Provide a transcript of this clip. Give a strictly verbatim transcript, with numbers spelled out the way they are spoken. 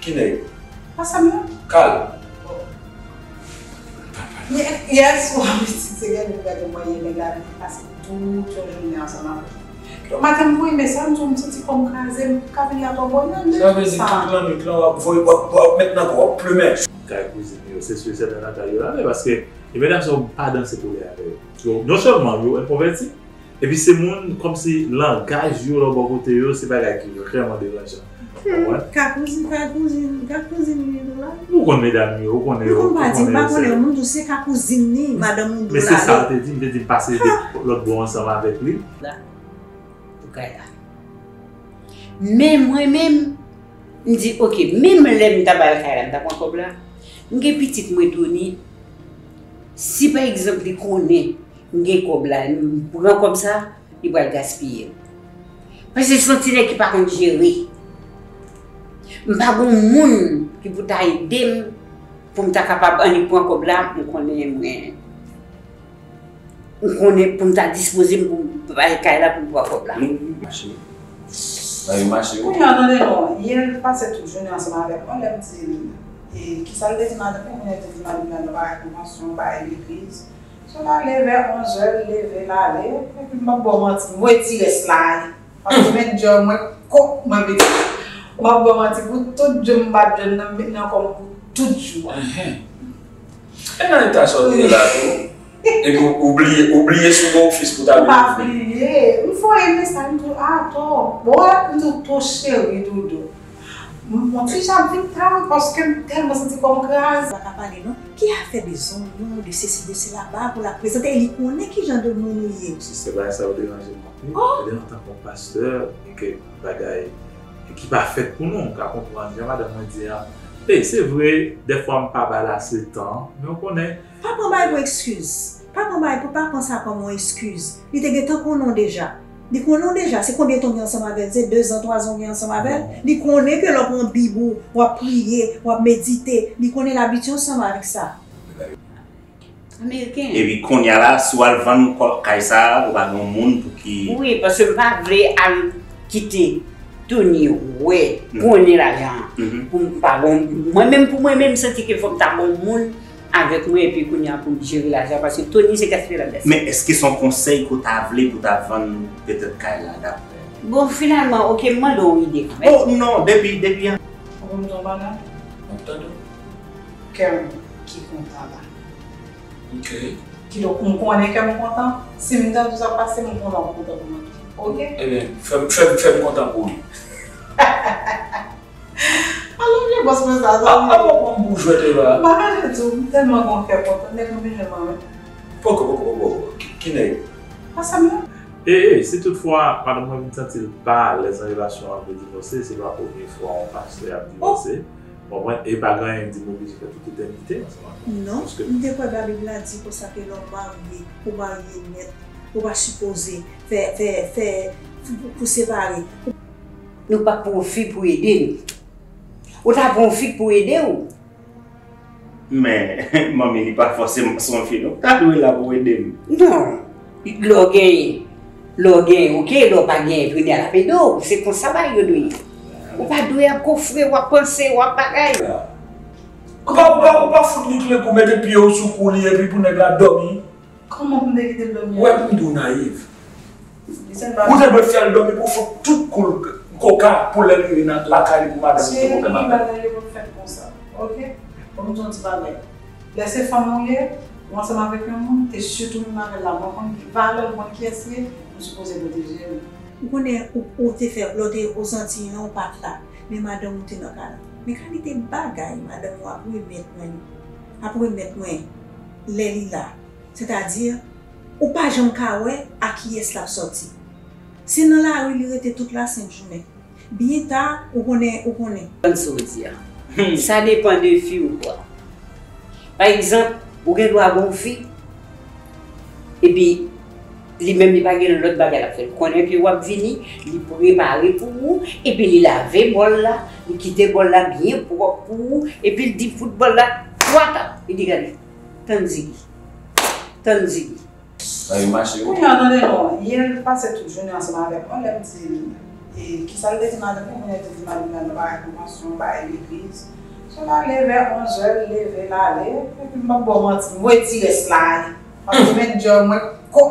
Ki nèg? Pase m non. Kal. Yè, yè swa, pitit, se gade m gade mwen, yè nèg la vin pase tout yon jounen ansanm avèk li. Yon maten, m voye mesaj, m di w, m santi kò m kraze, m ka vin la twò bò nan de jou sa. Sa vle di tout lannwit lan, w ap voye, w ap, w ap met nan kò, w ap plimen. Kay kouzin yo, se si e sèten nan kay yo la, men paske e medam sa yo pa danse pou lè avè yo. Yo, non sèlman yo enkonvèti, epi se moun kòmsi langaj yo lè w bò kote yo, se bagay ki vrèman deranjan. Ou konprann? Ka kouzin, ka kouzin, ka kouzin li tou la. Ou konn medam yo, ou konnen yo, ou konnen yo. M pa di, m pa konnen yo, m di w se ka kouzin li, madanm ou di w la. Men se sa l te di, m te di m pase de lòt bò ansanm avèk li. La, pou kay la. Men mwen menm, m di, oke, menm lè m ta ba l kay la, m ta pran kòb la. M gen pitit mwen, Tony, si pa egzanp li konnen m gen kòb la, m pran kòb sa, li pral gaspiye l. Paske se yon ti nèg ki pa konn jere. M pa gon moun ki pou ta ede m pou m ta kapab annik pran kòb la, m konnen mwen. M konnen pou m ta dispoze m pou m bay kay la pou m pran kòb la. Nou mache. Nan yo mache yo. Kounye a, tande non, yè l pase tout jounen ansanm avèk mwen, lè m di l, e, kisa l te di madanm li, kounye a l te di madanm li nan bagay konvansyon, bagay legliz. So l ale vè onzè, l leve, l ale, epi m p ap ba w manti, m voye ti rès la ale. Paske men djòl mwen, kòk mwen pitit. M ap ba w manti, pou tout djòl m bat djòl nan, m met nan kò m pou tout jou a. Enhen. E nan eta sa w te ye la tou? Epi w, w bliye, w bliye si w gen ofis pou w ta vin ouvri. M pa bliye. M voye mesaj, m di w, atò. Bon, m di w, to cheri doudou. M, m ti jan vin ta wi, paske m tèlman santi kò m kraze. Pa ka pale non. Ki afè de zong yo, de sesi, de sela ba pou l ap prezante, e li konnen ki jan de moun ou ye. Sistè, bagay sa yo deranje m anpil. Oh! Paske antanke yon pastè, gen kèk bagay ki pa fèt pou nou. M ka konprann jan madanm mwen di a. E se vre, dèfwa m pa ba l ase tan, men w konnen, pa pran bagay pou ekskiz. Pa pran bagay pou, pa pran sa kòm yon ekskiz. Li te gentan konnen w deja. Li konnen w deja. Se konbyen tan w gen ansanm avè l? Se dezan, twazan w gen ansanm avè l? Li konnen ke lè w pran Bib ou, w ap priye, w ap medite. Li konnen l abitye ansanm avèk sa. Ameriken. Epi kounye a la, si w al vann kò-, kay sa a, ou pa gen yon moun pou ki. Wi, paske m pa vle al kite Tony wè, konnen lajan an. Mhm. Pou m pa bon, mwen menm, pou mwen menm, m santi ke fò m ta bon moun avèk mwen, epi kounye a pou m jere lajan, paske Tony se gaspiye l ap gaspiye. Men èske se yon konsèy ke w ta vle pou w ta vann petèt kay la, daprè? Bon, finalman, oke, m mande w ide kanmenm. Oh, non, depi, depi an. Ou konn ton bannann? M ap tande w. Kè m ki kontan la. Ok. Kidonk, m konnen kè m kontan. Si m tande sa pase, m konnen w kontan pou mwen tou. Ok? Ebyen, fè m, fè m, fè m kontan pou ou. Alò, vye bòs mwen sa, zanmi. A, a, bon, bon, bon, jwèt la. M pa ka jwe di w, m tèlman gon kè kontan, nèg mwen vin jwenn mwen, wi. Poko, poko, poko, poko. Ki, ki nèg? Pase m non. E, e, si toutfwa, madanm mwen vin santi l pa alèz nan relasyon an, vle divòse, se pa premye fwa yon pastè ap divòse. Ou konprann? E pa gen anyen k di m oblije fè tout etènite ansanm avè l. Non, paske m te kwè Babib la di konsa ke lè w marye, ou marye nèt, ou pa sipoze fè, fè, fè, pou, pou separe. Nou pa pran fi pou ede nou. Ou ta pran fi pou ede w. Men, manmi, li pa fòseman se yon fi, non. Ou ta dwe la pou ede m. Non. Lè w genyen, lè w genyen, oke, lè w pa genyen, kounye a l ap ede w. Se konsa bagay yo dwe ye. Ou pa dwe ap kofre, w ap panse, w ap bagay. Ou pa, ou pa, ou pa fout li kle kou, mete pye w sou kou li, epi pou nèg la dòmi. Kòman pou m te kite l dòmi? Ou wè pou m di w nayiv. Ou te dwe fè l dòmi pou fout tout kou l koka pou lè l rive nan lakay li pou madanm li te pwoblèm avè l. Se li bagay yo pou fèt konsa. Oke? Bon, m di w yon ti bagay. Lè se fanm ou ye, ou ansanm avèk yon moun, e sitou menm avè l la, mwen konn ki valè l, mwen konn kiyès li ye, m sipoze pwoteje l. Ou konnen, ou, ou te fè, lè w te Ozantiy lan, ou pa t la, men madanm ou te nan kay la. Men kalite bagay madanm ou ap remèt mwen, ap remèt mwen lè li la. Sètadi, ou pa janm ka wè a kiyès l ap sòti. Se nan lari li rete tout lasent jounen. Byen ta, ou konnen, ou konnen. Konprann sa w di a. Sa depann de fi ou kwa. Pa egzanp, ou gen dwa gon fi, epi li menm li pa gen lòt bagay l ap fè. L konnen ke w ap vini, li prepare pou ou, epi li lave bòl la, li kite bòl la byen pwòp pou ou, epi l di fout bòl la twa tap. Li di gade, tann Ziggy. Tann Ziggy. Nan yo mache yo. Kounye a, tande non, yè l pase tout jounen ansanm avèk mwen, lè m di l, E kisa l te di madanm nan? Kounye a l te di madanm nan, nou pa gen konvansyon, nou pa gen legliz. So l ale vè onzè, l leve, l ale. Epi m p ap ba w manti, m voye ti rès la ale. Paske manager mwen, ko